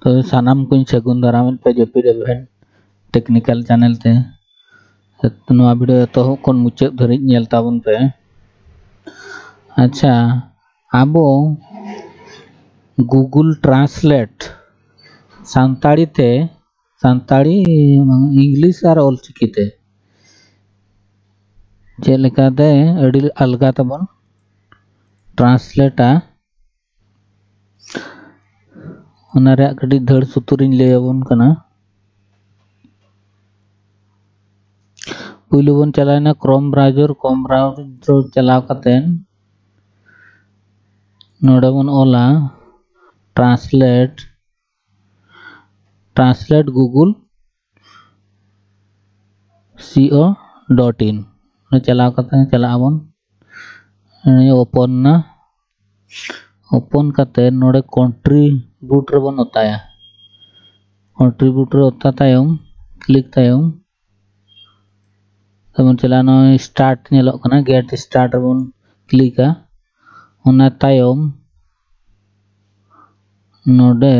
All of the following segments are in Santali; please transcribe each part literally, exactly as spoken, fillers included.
ᱛᱚ ᱥᱟᱱᱟᱢ ᱠᱚᱧ ᱥᱟᱹᱜᱩᱱ ᱫᱟᱨᱟᱢᱮᱫ ᱯᱮ ᱡᱟᱹᱯᱤᱫ ᱮᱵᱷᱮᱱ ᱴᱮᱠᱱᱤᱠᱟᱞ ᱪᱮᱱᱮᱞ ᱛᱮ᱾ ᱱᱚᱣᱟ ᱵᱷᱤᱰᱤᱭᱳ ᱮᱛᱚᱦᱚᱵ ᱠᱷᱚᱱ ᱢᱩᱪᱟᱹᱫ ᱫᱷᱟᱹᱨᱤᱡ ᱧᱮᱞ ᱛᱟᱵᱚᱱ ᱯᱮ᱾ ᱟᱪᱪᱷᱟ, ᱟᱵᱚ ᱜᱩᱜᱩᱞ ᱴᱨᱟᱱᱥᱞᱮᱴ ᱥᱟᱱᱛᱟᱲᱤ ᱛᱮ, ᱥᱟᱱᱛᱟᱲᱤ, ᱤᱝᱞᱤᱥ ᱟᱨ ᱚᱞᱪᱤᱠᱤ ᱛᱮ ᱪᱮᱫ ᱞᱮᱠᱟᱛᱮ ᱟᱹᱰᱤ ᱟᱞᱜᱟ ᱛᱮᱵᱚᱱ ᱴᱨᱟᱱᱥᱞᱮᱴᱟ, ᱚᱱᱟ ᱨᱮᱭᱟᱜ ᱠᱟᱹᱴᱤᱡ ᱫᱟᱹᱲ ᱥᱩᱛᱩᱨᱤᱧ ᱞᱟᱹᱭ ᱟᱵᱚᱱ ᱠᱟᱱᱟ᱾ ᱯᱩᱭᱞᱩ ᱵᱚᱱ ᱪᱟᱞᱟᱣᱮᱱᱟ ᱠᱨᱳᱢ ᱵᱨᱟᱣᱡᱟᱨ᱾ ᱠᱨᱳᱢ ᱵᱨᱟᱣᱡᱟᱨ ᱪᱟᱞᱟᱣ ᱠᱟᱛᱮ ᱱᱚᱰᱮ ᱵᱚᱱ ᱚᱞᱟ translate, translate google co dot in᱾ ᱪᱟᱞᱟᱣ ᱠᱟᱛᱮ ᱪᱟᱞᱟᱜ ᱟᱵᱚᱱ, ᱳᱯᱮᱱ ᱱᱟ᱾ ᱳᱯᱮᱱ ᱠᱟᱛᱮ ᱱᱚᱰᱮ ᱠᱚᱱᱴᱨᱤᱵᱩᱴ ᱨᱮᱵᱚᱱ ᱚᱛᱟᱭᱟ᱾ ᱠᱚᱱᱴᱨᱤᱵᱩᱴ ᱨᱮ ᱚᱛᱟ ᱛᱟᱭᱚᱢ, ᱠᱞᱤᱠ ᱛᱟᱭᱚᱢ ᱛᱮᱵᱚᱱ ᱪᱟᱞᱟᱜᱼᱟ, ᱱᱚᱜᱼᱚᱭ ᱥᱴᱟᱨᱴ ᱧᱮᱞᱚᱜ ᱠᱟᱱᱟ, ᱜᱮᱴ ᱥᱴᱟᱨᱴ ᱨᱮᱵᱚᱱ ᱠᱞᱤᱠᱟ᱾ ᱚᱱᱟ ᱛᱟᱭᱚᱢ ᱱᱚᱰᱮ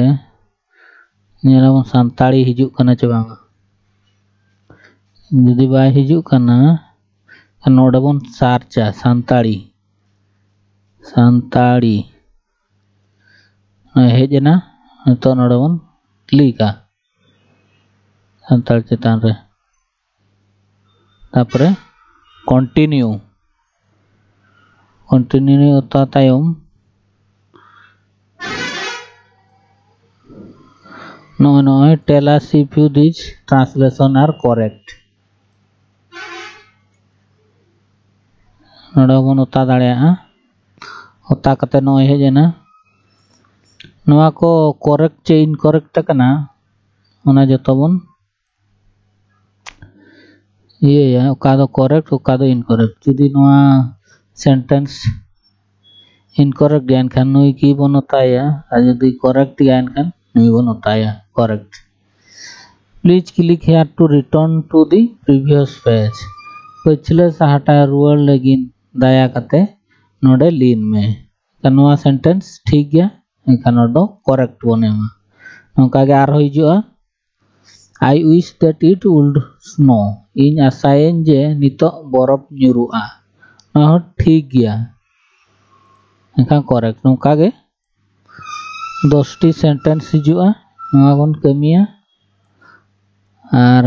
ᱧᱮᱞᱟᱵᱚᱱ ᱥᱟᱱᱛᱟᱲᱤ ᱦᱤᱡᱩᱜ ᱠᱟᱱᱟ ᱪᱮ ᱵᱟᱝᱟ᱾ ᱡᱩᱫᱤ ᱵᱟᱭ ᱦᱤᱡᱩᱜ ᱠᱟᱱᱟ, ᱱᱚᱰᱮ ᱵᱚᱱ ᱥᱟᱨᱪᱟ ᱥᱟᱱᱛᱟᱲᱤ, ᱥᱟᱱᱛᱟᱲᱤ᱾ ᱱᱚᱜᱼᱚᱭ ᱦᱮᱡ ᱮᱱᱟ, ᱱᱤᱛᱚᱜ ᱱᱚᱰᱮ ᱵᱚᱱ ᱠᱞᱤᱠᱟ ᱥᱟᱱᱛᱟᱲ ᱪᱮᱛᱟᱱ ᱨᱮ, ᱛᱟᱯᱚᱨᱮ ᱠᱚᱱᱴᱤᱱᱤᱭᱩ᱾ ᱠᱚᱱᱴᱤᱱᱤᱭᱩ ᱚᱛᱟ ᱛᱟᱭᱚᱢ ᱱᱚᱜᱼᱚᱭ, ᱱᱚᱜᱼᱚᱭ tell us if you this translation are correct᱾ ᱱᱚᱰᱮ ᱵᱚᱱ ᱚᱛᱟ ᱫᱟᱲᱮᱭᱟᱜᱼᱟ᱾ ᱚᱛᱟ ᱠᱟᱛᱮ ᱱᱚᱜᱼᱚᱭ ᱦᱮᱡ ᱮᱱᱟ᱾ ᱱᱚᱣᱟ ᱠᱚ ᱠᱚᱨᱮᱠᱴ ᱪᱮ ᱤᱱᱠᱚᱨᱮᱠᱴ ᱟᱠᱟᱱᱟ, ᱚᱱᱟ ᱡᱚᱛᱚ ᱵᱚᱱ ᱤᱭᱟᱹᱭᱟ, ᱚᱠᱟ ᱫᱚ ᱠᱚᱨᱮᱠᱴ, ᱚᱠᱟ ᱫᱚ ᱤᱱᱠᱚᱨᱮᱠᱴ᱾ ᱡᱩᱫᱤ ᱱᱚᱣᱟ ᱥᱮᱱᱴᱮᱱᱥ ᱤᱱᱠᱚᱨᱮᱠᱴ ᱜᱮᱭᱟ, ᱮᱱᱠᱷᱟᱱ ᱱᱩᱭ ᱠᱤ ᱵᱚᱱ ᱚᱛᱟᱭᱟ, ᱟᱨ ᱡᱩᱫᱤ ᱠᱚᱨᱮᱠᱴ ᱜᱮᱭᱟ, ᱮᱱᱠᱷᱟᱱ ᱱᱩᱭ ᱵᱚᱱ ᱚᱛᱟᱭᱟ, correct. Please click here to return to the previous page᱾ ᱯᱟᱹᱪᱷᱞᱟᱹ ᱥᱟᱦᱴᱟ ᱨᱩᱣᱟᱹᱲ ᱞᱟᱹᱜᱤᱫ ᱫᱟᱭᱟ ᱠᱟᱛᱮ ᱱᱚᱰᱮ ᱞᱤᱱ ᱢᱮ᱾ ᱮᱱᱠᱷᱟᱱ ᱱᱚᱣᱟ ᱥᱮᱱᱴᱮᱱᱥ ᱴᱷᱤᱠ ᱜᱮᱭᱟ, ᱮᱱᱠᱷᱟᱱ ᱱᱚᱰᱮ ᱫᱚ ᱠᱚᱨᱮᱠᱴ ᱵᱚᱱ ᱮᱢᱟ᱾ ᱱᱚᱝᱠᱟ ᱜᱮ ᱟᱨᱦᱚᱸ ᱦᱤᱡᱩᱜᱼᱟ, "I wish that it would snow", ᱤᱧ ᱟᱥᱟᱭᱟᱹᱧ ᱡᱮ ᱱᱤᱛᱚᱜ ᱵᱚᱨᱚᱯᱷ ᱧᱩᱨᱩᱜᱼᱟ᱾ ᱱᱚᱣᱟ ᱦᱚᱸ ᱴᱷᱤᱠ ᱜᱮᱭᱟ᱾ ᱮᱱᱠᱷᱟᱱ correct᱾ ᱱᱚᱝᱠᱟ ᱜᱮ ᱫᱚᱥᱴᱤ sentence ᱦᱤᱡᱩᱜᱼᱟ, ᱱᱚᱣᱟ ᱵᱚᱱ ᱠᱟᱹᱢᱤᱭᱟ᱾ ᱟᱨ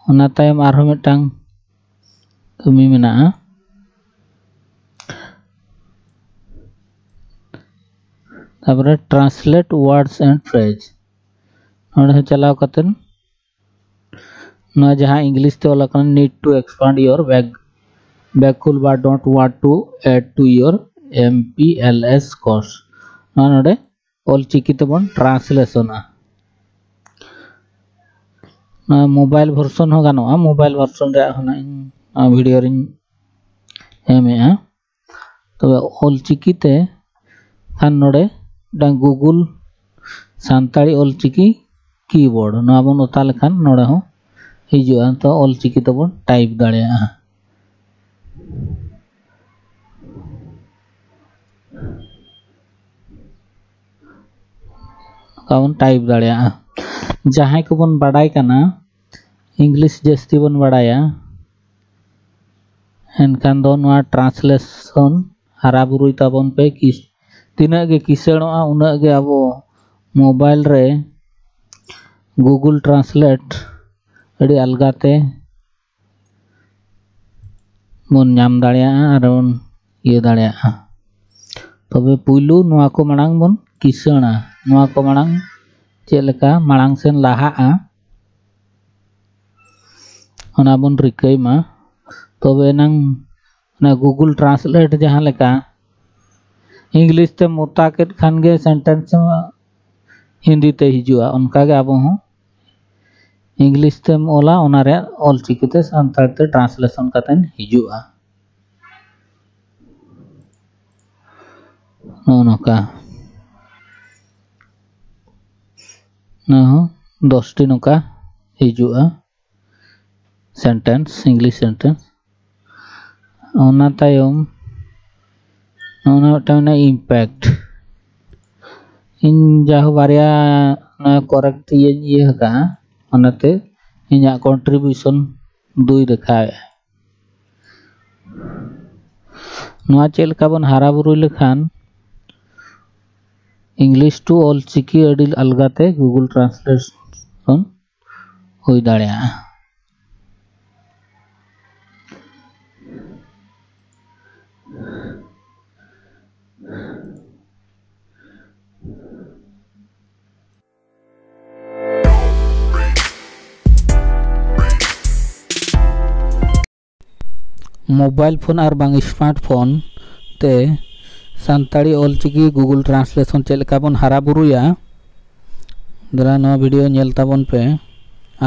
ᱚᱱᱟ ᱛᱟᱭᱚᱢ ᱟᱨᱦᱚᱸ ᱢᱤᱫᱴᱟᱝ ᱠᱟᱹᱢᱤ ᱢᱮᱱᱟᱜᱼᱟ, ᱛᱟᱨᱯᱚᱨᱮ translate words and phrase᱾ ᱱᱚᱰᱮ ᱦᱚᱸ ᱪᱟᱞᱟᱣ ᱠᱟᱛᱮᱫ ᱱᱚᱣᱟ ᱡᱟᱦᱟᱸ ᱤᱝᱞᱤᱥ ᱛᱮ ᱚᱞ ᱟᱠᱟᱱᱟ, "Need to expand your vac- vacuole but don't want to add to your M P L S course", ᱱᱚᱣᱟ ᱱᱚᱰᱮ ᱚᱞ ᱪᱤᱠᱤ ᱛᱮᱵᱚᱱ translationᱟ᱾ ᱱᱚᱣᱟ mobile version ᱦᱚᱸ ᱜᱟᱱᱚᱜᱼᱟ, mobile version ᱨᱮᱭᱟᱜ ᱦᱚᱸ ᱱᱟᱜ ᱤᱧ ᱱᱚᱣᱟ video ᱨᱤᱧ ᱮᱢᱮᱜᱼᱟ᱾ ᱛᱚᱵᱮ ᱚᱞ ᱪᱤᱠᱤ ᱛᱮ ᱠᱷᱟᱱ ᱱᱚᱰᱮ ᱢᱤᱫᱴᱟᱝ Google ᱥᱟᱱᱛᱟᱲᱤ ᱚᱞ ᱪᱤᱠᱤ keyboard, ᱱᱚᱣᱟ ᱵᱚᱱ ᱚᱛᱟ ᱞᱮᱠᱷᱟᱱ ᱱᱚᱰᱮ ᱦᱚᱸ ᱦᱤᱡᱩᱜᱼᱟ᱾ ᱛᱚ ᱚᱞ ᱪᱤᱠᱤ ᱛᱮᱵᱚᱱ type ᱫᱟᱲᱮᱭᱟᱜᱼᱟ᱾ ᱱᱚᱝᱠᱟ ᱵᱚᱱ type ᱫᱟᱲᱮᱭᱟᱜᱼᱟ᱾ ᱡᱟᱦᱟᱸᱭ ᱠᱚᱵᱚᱱ ᱵᱟᱰᱟᱭ ᱠᱟᱱᱟ, ᱤᱝᱞᱤᱥ ᱡᱟᱹᱥᱛᱤ ᱵᱚᱱ ᱵᱟᱰᱟᱭᱟ, ᱮᱱᱠᱷᱟᱱ ᱫᱚ ᱱᱚᱣᱟ translation ᱦᱟᱨᱟ ᱵᱩᱨᱩᱭ ᱛᱟᱵᱚᱱ ᱯᱮ᱾ ᱠᱤᱥ- ᱛᱤᱱᱟᱹᱜ ᱜᱮ ᱠᱤᱥᱟᱹᱬᱚᱜᱼᱟ, ᱩᱱᱟᱹᱜ ᱜᱮ ᱟᱵᱚ mobile ᱨᱮ Google Translate ᱟᱹᱰᱤ ᱟᱞᱜᱟ ᱛᱮ ᱵᱚᱱ ᱧᱟᱢ ᱫᱟᱲᱮᱭᱟᱜᱼᱟ ᱟᱨ ᱵᱚᱱ ᱤᱭᱟᱹ ᱫᱟᱲᱮᱭᱟᱜᱼᱟ᱾ ᱛᱚᱵᱮ ᱯᱩᱭᱞᱩ ᱱᱚᱣᱟ ᱠᱚ ᱢᱟᱲᱟᱝ ᱵᱚᱱ ᱠᱤᱥᱟᱹᱬᱟ, ᱱᱚᱣᱟ ᱠᱚ ᱢᱟᱲᱟᱝ ᱪᱮᱫ ᱞᱮᱠᱟ ᱢᱟᱲᱟᱝ ᱥᱮᱱ ᱞᱟᱦᱟᱜᱼᱟ, ᱚᱱᱟ ᱵᱚᱱ ᱨᱤᱠᱟᱹᱭ ᱢᱟ᱾ ᱛᱚᱵᱮ ᱮᱱᱟᱝ ᱚᱱᱟ Google Translate ᱡᱟᱦᱟᱸ ᱞᱮᱠᱟ ᱤᱝᱞᱤᱥ ᱛᱮᱢ ᱚᱛᱟ ᱠᱮᱫ ᱠᱷᱟᱱ ᱜᱮ sentence ᱦᱚᱸ ᱦᱤᱱᱫᱤ ᱛᱮ ᱦᱤᱡᱩᱜᱼᱟ, ᱚᱱᱠᱟ ᱜᱮ ᱟᱵᱚ ᱦᱚᱸ ᱤᱝᱞᱤᱥ ᱛᱮᱢ ᱚᱞᱟ, ᱚᱱᱟ ᱨᱮᱭᱟᱜ ᱚᱞ ᱪᱤᱠᱤ ᱛᱮ ᱥᱟᱱᱛᱟᱲ ᱛᱮ translation ᱠᱟᱛᱮ ᱦᱤᱡᱩᱜᱼᱟ᱾ ᱱᱚᱜᱼᱚ ᱱᱚᱝᱠᱟ, ᱱᱚᱣᱟ ᱦᱚᱸ ᱫᱚᱥᱴᱤ ᱱᱚᱝᱠᱟ ᱦᱤᱡᱩᱜᱼᱟ sentence, English sentence᱾ ᱚᱱᱟ ᱛᱟᱭᱚᱢ ᱱᱚᱜᱼᱚ ᱱᱚᱣᱟ ᱢᱤᱫᱴᱟᱝ ᱢᱮᱱᱟᱜᱼᱟ impact᱾ ᱤᱧ ᱡᱟᱦᱳ ᱵᱟᱨᱭᱟ ᱱᱚᱣᱟ ᱠᱚᱨᱮᱠᱴ ᱤᱭᱟᱹᱧ ᱤᱭᱟᱹ ᱟᱠᱟᱫᱼᱟ, ᱚᱱᱟᱛᱮ ᱤᱧᱟᱹᱜ ᱠᱚᱱᱴᱨᱤᱵᱤᱭᱩᱥᱚᱱ ᱫᱩᱭ ᱫᱮᱠᱷᱟᱣᱮᱫᱼᱟ᱾ ᱱᱚᱣᱟ ᱪᱮᱫ ᱞᱮᱠᱟ ᱵᱚᱱ ᱦᱟᱨᱟ ᱵᱩᱨᱩᱭ ᱞᱮᱠᱷᱟᱱ English to ᱚᱞ ᱪᱤᱠᱤ ᱟᱹᱰᱤ ᱟᱞᱜᱟᱛᱮ Google Translation ᱦᱩᱭ ᱫᱟᱲᱮᱭᱟᱜᱼᱟ᱾ ᱢᱳᱵᱟᱭᱤᱞ ᱯᱷᱳᱱ ᱟᱨ ᱵᱟᱝ ᱥᱢᱟᱨᱴ ᱯᱷᱳᱱ ᱛᱮ ᱥᱟᱱᱛᱟᱲᱤ ᱚᱞ ᱪᱤᱠᱤ Google Translation ᱪᱮᱫ ᱞᱮᱠᱟ ᱵᱚᱱ ᱦᱟᱨᱟ ᱵᱩᱨᱩᱭᱟ, ᱫᱮᱞᱟ ᱱᱚᱣᱟ ᱵᱷᱤᱰᱤᱭᱳ ᱧᱮᱞ ᱛᱟᱵᱚᱱ ᱯᱮ᱾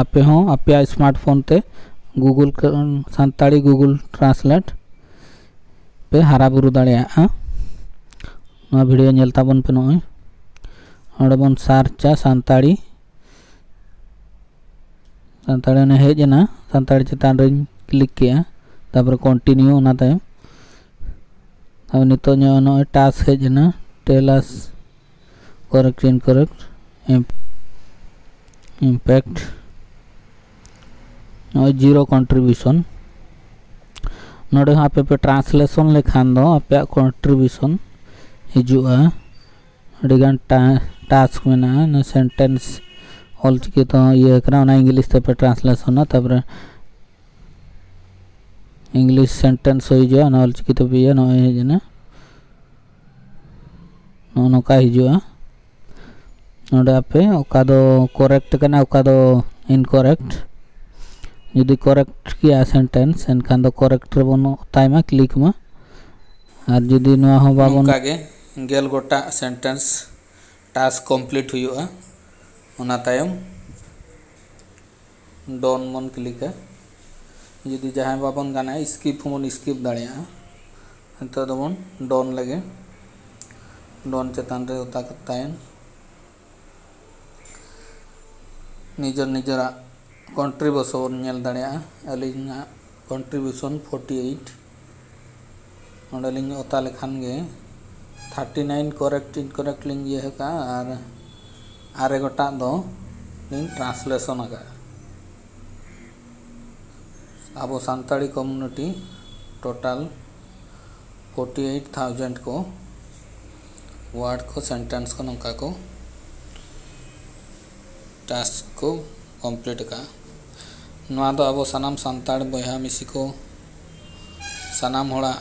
ᱟᱯᱮ ᱦᱚᱸ ᱟᱯᱮᱭᱟᱜ ᱥᱢᱟᱨᱴ ᱯᱷᱳᱱ ᱛᱮ Google ᱠ-, ᱥᱟᱱᱛᱟᱲᱤ Google Translate ᱯᱮ ᱦᱟᱨᱟ ᱵᱩᱨᱩ ᱫᱟᱲᱮᱭᱟᱜᱼᱟ᱾ ᱱᱚᱣᱟ ᱵᱷᱤᱰᱤᱭᱳ ᱧᱮᱞ ᱛᱟᱵᱚᱱ ᱯᱮ᱾ ᱱᱚᱜᱼᱚᱭ ᱚᱸᱰᱮ ᱵᱚᱱ ᱥᱟᱨᱪᱟ ᱥᱟᱱᱛᱟᱲᱤ᱾ ᱥᱟᱱᱛᱟᱲᱤ ᱚᱱᱮ ᱦᱮᱡ ᱮᱱᱟ, ᱥᱟᱱᱛᱟᱲᱤ ᱪᱮᱛᱟᱱ ᱨᱮᱧ ᱠᱞᱤᱠ ᱠᱮᱜᱼᱟ, ᱛᱟᱨᱯᱚᱨᱮ ᱠᱚᱱᱴᱤᱱᱤᱭᱩ᱾ ᱚᱱᱟ ᱛᱟᱭᱚᱢ ᱟᱨ ᱱᱤᱛᱚᱜ ᱧᱚᱜ ᱱᱚᱜᱼᱚᱭ ᱴᱟᱥᱠ ᱦᱮᱡ ᱮᱱᱟ, ᱴᱮᱞᱟᱥ ᱠᱚᱨᱮᱠᱴ ᱤᱱᱠᱚᱨᱮᱠᱴ ᱤᱢᱯᱮᱠᱴ᱾ ᱱᱚᱜᱼᱚᱭ ᱡᱤᱨᱳ ᱠᱚᱱᱴᱨᱤᱵᱤᱭᱩᱥᱚᱱ᱾ ᱱᱚᱰᱮ ᱦᱚᱸ ᱟᱯᱮ ᱯᱮ ᱴᱨᱟᱱᱥᱞᱮᱥᱚᱱ ᱞᱮᱠᱷᱟᱱ ᱫᱚ ᱟᱯᱮᱭᱟᱜ ᱠᱚᱱᱴᱨᱤᱵᱤᱭᱩᱥᱚᱱ ᱦᱤᱡᱩᱜᱼᱟ᱾ ᱟᱹᱰᱤᱜᱟᱱ ᱴᱟ-, ᱴᱟᱥᱠ ᱢᱮᱱᱟᱜᱼᱟ᱾ ᱚᱱᱟ ᱥᱮᱱᱴᱮᱱᱥ ᱚᱞᱪᱤᱠᱤ ᱛᱮᱦᱚᱸ ᱤᱭᱟᱹ ᱟᱠᱟᱱᱟ, ᱚᱱᱟ ᱤᱝᱞᱤᱥ ᱛᱮᱯᱮ ᱴᱨᱟᱱᱥᱞᱮᱥᱚᱱᱟ, ᱛᱟᱨᱯᱚᱨᱮ ᱤᱝᱞᱤᱥ ᱥᱮᱱᱴᱮᱱᱥ ᱦᱩᱭ ᱦᱤᱡᱩᱜᱼᱟ, ᱚᱱᱟ ᱚᱞᱪᱤᱠᱤ ᱛᱮᱯᱮ ᱤᱭᱟᱹ, ᱱᱚᱜᱼᱚᱭ ᱦᱮᱡ ᱮᱱᱟ, ᱱᱚᱜᱼᱚ ᱱᱚᱝᱠᱟ ᱦᱤᱡᱩᱜᱼᱟ᱾ ᱱᱚᱰᱮ ᱟᱯᱮ ᱚᱠᱟ ᱫᱚ ᱠᱚᱨᱮᱠᱴ ᱠᱟᱱᱟ, ᱚᱠᱟ ᱫᱚ ᱤᱱᱠᱚᱨᱮᱠᱴ᱾ ᱡᱩᱫᱤ ᱠᱚᱨᱮᱠᱴ ᱜᱮᱭᱟ ᱥᱮᱱᱴᱮᱱᱥ, ᱮᱱᱠᱷᱟᱱ ᱫᱚ ᱠᱚᱨᱮᱠᱴ ᱨᱮᱵᱚᱱ ᱚᱛᱟᱭ ᱢᱟ, ᱠᱞᱤᱠ ᱢᱟ᱾ ᱟᱨ ᱡᱩᱫᱤ ᱱᱚᱣᱟ ᱦᱚᱸ ᱵᱟᱵᱚᱱ ᱱᱚᱝᱠᱟ ᱜᱮ ᱜᱮᱞ ᱜᱚᱴᱟᱝ ᱥᱮᱱᱴᱮᱱᱥ ᱴᱟᱥᱠ ᱠᱚᱢᱯᱞᱤᱴ ᱦᱩᱭᱩᱜᱼᱟ᱾ ᱚᱱᱟ ᱛᱟᱭᱚᱢ ᱰᱚᱱ ᱵᱚᱱ ᱠᱞᱤᱠᱟ᱾ ᱡᱩᱫᱤ ᱡᱟᱦᱟᱸᱭ ᱵᱟᱵᱚᱱ ᱜᱟᱱᱟ, ᱥᱠᱤᱯ ᱦᱚᱸᱵᱚᱱ ᱥᱠᱤᱯ ᱫᱟᱲᱮᱭᱟᱜᱼᱟ᱾ ᱱᱤᱛᱚᱜ ᱫᱚᱵᱚᱱ ᱰᱚᱱ ᱞᱮᱜᱮ᱾ ᱰᱚᱱ ᱪᱮᱛᱟᱱ ᱨᱮ ᱚᱛᱟ ᱠᱟᱛᱮ ᱱᱤᱡᱮᱨ ᱱᱤᱡᱮᱨᱟᱜ ᱠᱚᱱᱴᱨᱤᱵᱤᱭᱩᱥᱚᱱ ᱵᱚᱱ ᱧᱮᱞ ᱫᱟᱲᱮᱭᱟᱜᱼᱟ᱾ ᱟᱹᱞᱤᱧᱟᱜ ᱠᱚᱱᱴᱨᱤᱵᱤᱭᱩᱥᱚᱱ ᱯᱷᱳᱨᱴᱤ ᱮᱭᱤᱴ᱾ ᱱᱚᱸᱰᱮ ᱞᱤᱧ ᱚᱛᱟ ᱞᱮᱠᱷᱟᱱ ᱜᱮ ᱛᱷᱟᱨᱴᱤ ᱱᱟᱭᱤᱱ ᱠᱚᱨᱮᱠᱴ ᱤᱱᱠᱚᱨᱮᱠᱴ ᱞᱤᱧ ᱤᱭᱟᱹ ᱟᱠᱟᱫᱼᱟ ᱟᱨ ᱟᱨᱮ ᱜᱚᱴᱟᱜ ᱫᱚ ᱞᱤᱧ ᱴᱨᱟᱱᱥᱞᱮᱥᱚᱱ ᱟᱠᱟᱫᱼᱟ᱾ ᱟᱵᱚ Santali community total forty eight thousand ᱠᱚ ᱣᱟᱨᱰ ᱠᱚ ᱥᱮᱱᱴᱮᱱᱥ ᱠᱚ ᱱᱚᱝᱠᱟ ᱠᱚ ᱴᱟᱥᱠ ᱠᱚ ᱠᱚᱢᱯᱞᱤᱴ ᱟᱠᱟᱫᱼᱟ᱾ ᱱᱚᱣᱟ ᱫᱚ ᱟᱵᱚ ᱥᱟᱱᱟᱢ ᱥᱟᱱᱛᱟᱲ ᱵᱚᱭᱦᱟ ᱢᱤᱥᱤ ᱠᱚ ᱥᱟᱱᱟᱢ ᱦᱚᱲᱟᱜ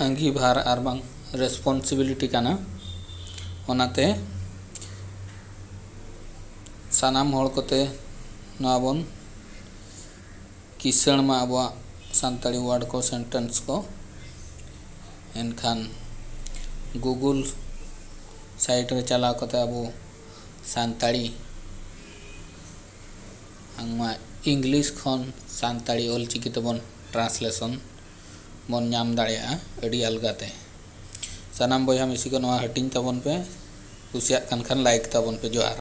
ᱟᱺᱜᱤᱵᱷᱟᱨ ᱟᱨ ᱵᱟᱝ ᱨᱮᱥᱯᱚᱱᱥᱤᱵᱤᱞᱤᱴᱤ ᱠᱟᱱᱟ᱾ ᱚᱱᱟᱛᱮ ᱥᱟᱱᱟᱢ ᱦᱚᱲ ᱠᱚᱛᱮ ᱱᱚᱣᱟ ᱵᱚᱱ ᱠᱤᱥᱟᱹᱬ ᱢᱟ ᱟᱵᱚᱣᱟᱜ ᱥᱟᱱᱛᱟᱲᱤ ᱣᱟᱨᱰ ᱠᱚ ᱥᱮᱱᱴᱮᱱᱥ ᱠᱚ᱾ ᱮᱱᱠᱷᱟᱱ ᱜᱩᱜᱩᱞ ᱥᱟᱭᱤᱴ ᱨᱮ ᱪᱟᱞᱟᱣ ᱠᱟᱛᱮ ᱟᱵᱚ ᱥᱟᱱᱛᱟᱲᱤ ᱵᱟᱝᱢᱟ ᱤᱝᱞᱤᱥ ᱠᱷᱚᱱ ᱥᱟᱱᱛᱟᱲᱤ ᱚᱞᱪᱤᱠᱤ ᱛᱮᱵᱚᱱ ᱴᱨᱟᱱᱥᱞᱮᱥᱚᱱ ᱵᱚᱱ ᱧᱟᱢ ᱫᱟᱲᱮᱭᱟᱜᱼᱟ ᱟᱹᱰᱤ ᱟᱞᱜᱟᱛᱮ᱾ ᱥᱟᱱᱟᱢ ᱵᱚᱭᱦᱟ ᱢᱤᱥᱤ ᱠᱚ ᱱᱚᱣᱟ ᱦᱟᱹᱴᱤᱧ ᱛᱟᱵᱚᱱ ᱯᱮ, ᱠᱩᱥᱤᱭᱟᱜ ᱠᱟᱱ ᱠᱷᱟᱱ ᱞᱟᱭᱤᱠ ᱛᱟᱵᱚᱱ ᱯᱮ᱾ ᱡᱚᱦᱟᱨ᱾